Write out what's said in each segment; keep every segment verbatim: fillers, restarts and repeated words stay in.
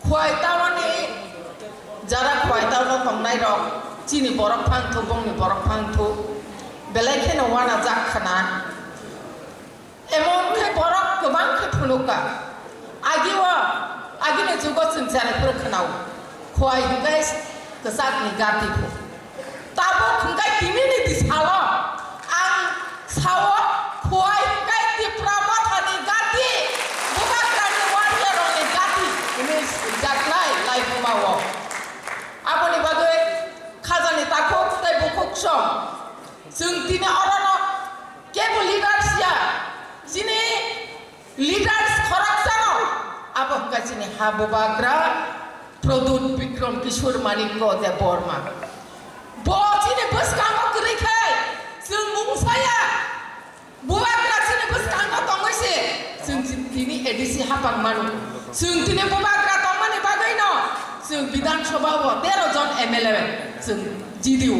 Khwai Town ni jara Khwai Town o tongnai rok, chini borok phang thu, bongni borok phang thu, belai kheno wana jak khana. Emon khe borok kwbang khe phunukha. Agi o, agini jugo chwng cheraifru khwnao. Khwai hwnkhe kwchakni gati pho. Tabuk hwnkhe tinini tisalo ang sao, Khwai hwnkhe Tipra Mothani gati, Bubagrani warrior rokni gati hwnwi swijak lai laibuma o. Aboni bagwi khajani takhuk tei bukhuk song. Chwng tini orono kebo leaders ya, chini leaders khoroksano, abo hwnkha chini ha Bubagra Pradyut Bikram Kishore Manikya Debbarma. Bo chini bwskango kwrwi khe chwng mungsaya. Bubagra chini bwskango tongwi se chwng tini A D C hapang mano. Chwng tini Bubagra tongmani bagwino chwng Bidhan Sabha o tero jon M L A chwng jidio.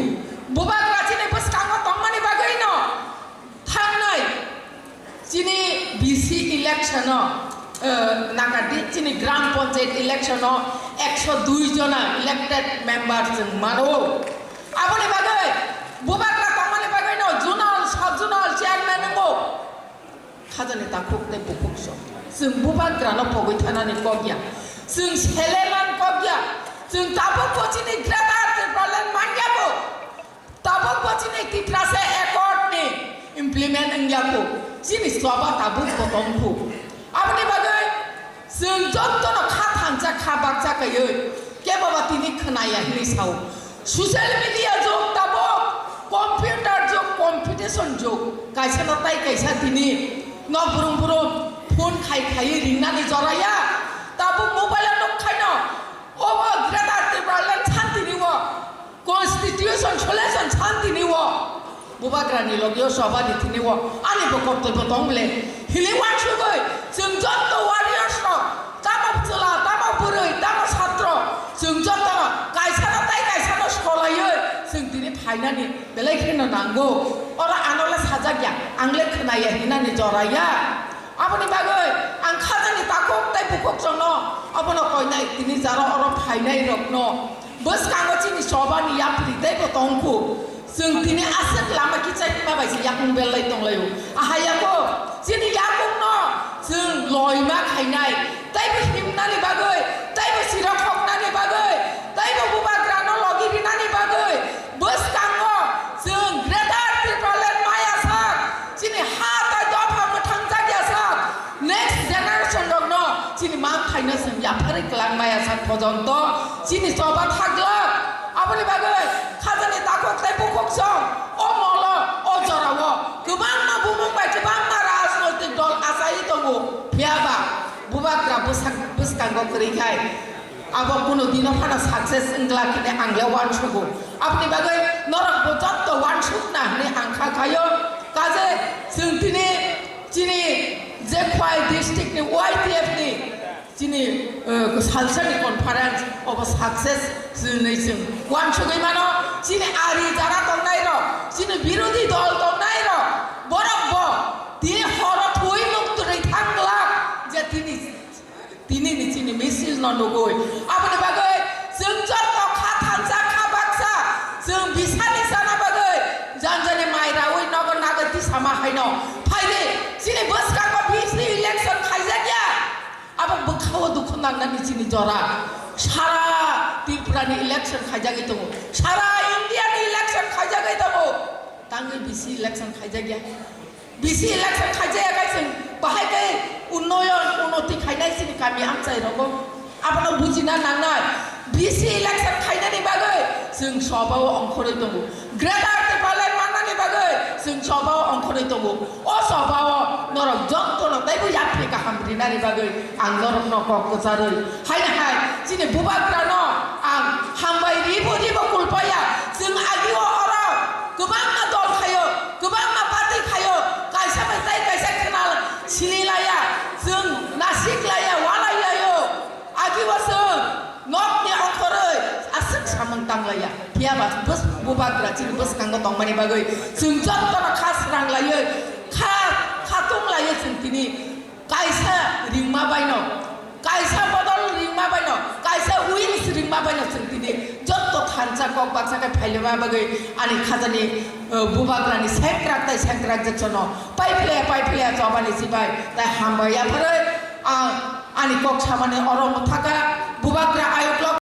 Bubagra chini bwskango tongmani bagwino thangnai chini B C election o, eh, nakardi chini Gram Panchayat election o ekso dui jona elected member chwng mano. Aboni bagwi Bubagra tongmani bagwino zonal, sub zonal chairman wngo. Khajani takhuk tei bukhuk song. Chwng Bubagrano pogwi thanani kok ya. Chwng seleman kok ya. Chwng tabuk bo chini Greater Tipraland man ya bo. Tabuk bo chini Tiprasa Accord ni implement wng ya bo. Chini choba tabuk bo tong kho. Aboni bagwi chwng jotono kha thansa kha baksa kaiwi kebo ba tini khwnaya hinwi sao. Social media jug tabuk, computer jug, competition jug. Kaisa no tai kaisa tini nok brum brum phone khai khai ringnani joraya. Tabuk mobile o nuk khaino obo Greater Tipraland santini o. Constitution solution santini o Bubagrani logio sobha di tini o ani bo kortoi bo tong bole hili wansugoi chwng jotto warriors rok tamo chwla tamo bwrwi tamo satro chwng jotto kaisa no tai kaisa no solaioi chwng tini phainani belai kheno nango oro ano le sajak ya ang le khwnaya hinani joraya. Aboni bagwi ang khajani takhuk tei bukhuk chwngno abono koinai tini jaro oro phainai rokno bwskango chini chobani yapri teibo tongkhu. Chwng tini aswk lama kichai hima bai se yakung bellai tonglaio. Aha yako chini yakungno chwng loima khainai teibo himnani bagwi teibo sirok hoknani bagwi teibo bubagrano logi rinani bagwi bwskango chwng Greater Tipraland maya sak. Chini ha tai dopha mwthangjakya sak, next generation rokno chini manthaino chwng yapharwi kwlangmaya sak pojonto chini choba thaglak. Aboni bagwi khajani takhuk tei bukhuk song o molo o jorao kwbangma bumung bai kwbangma rajnoitik dol achaiwi tongo, phiyaba bubagra bwsak-, bwskango kwrwi khai. Abo kuno dino phano success wngla hwnwi ang le uansugo. Aboni bagwi norok bo jotto uansukna hwnwi ang kha khaio. Kaje chwng tini chini je Khwai district ni Y T F ni chini, eh, salsani conference obo success hwnwi chwng uansugwi mano. Chini ari jara tongnai rok, chini birodhi dol tongnai rok, borok bo tini horo thwi nuk twrwi thang glak je tini Tini ni chini misil no nugui. Aboni bagwi chwng jotto kha thansa kha baksa chwng bisani sana bagwi janjani mai raui nogo nagwi tisama haino. Phaidi chini bwskango B C election khaijakya. Abo bwkhao dukhu nangnani chini jora. Sara Tripura ni election khaijagwi tongo. Sara India ni election khaijagwi tongo. Tangwi B C election khaijakya. B C election khaijaya khe chwng bahai khe unnoyon, unnoti khainai chini kami amchai rogo. Abono bujina nangnai. B C election khainani bagwi chwng sobao ongkhorwi tongo. Greater Tipraland mannani bagwi chwng sobao ongkhorwi tongo. O sobao norok jotono teibo yapri kaham rinani bagwi ang norokno kok kwcharwi. Haino hai chini bubagrano ang hambai ribo ribo kulpaya. Chwng agio oro kwbangma dol khaio, kwbangma party khaio, kaisa bai tai kaisa khwnal sini laya, chwng nasik laya, walai laio. Agio chwng nokni ongkhorwi aswk samung tang laya. Phiya ba bwskango bubagra chini bwskango tongmani bagwi chwng jotono kha srang laiwi, kha, kha tung laiwi chwng tini kaisa ringma baino, kaisa bodol ringma baino, Baksa kok baksa khe phailima bagwi ani khajani, uh, bubagrani sengkrak tai sengkrak jeksono paiphle paiphle chobani sipai tai hambai yapharwi ang ani kok samani oro muthaka bubagra ayuk lok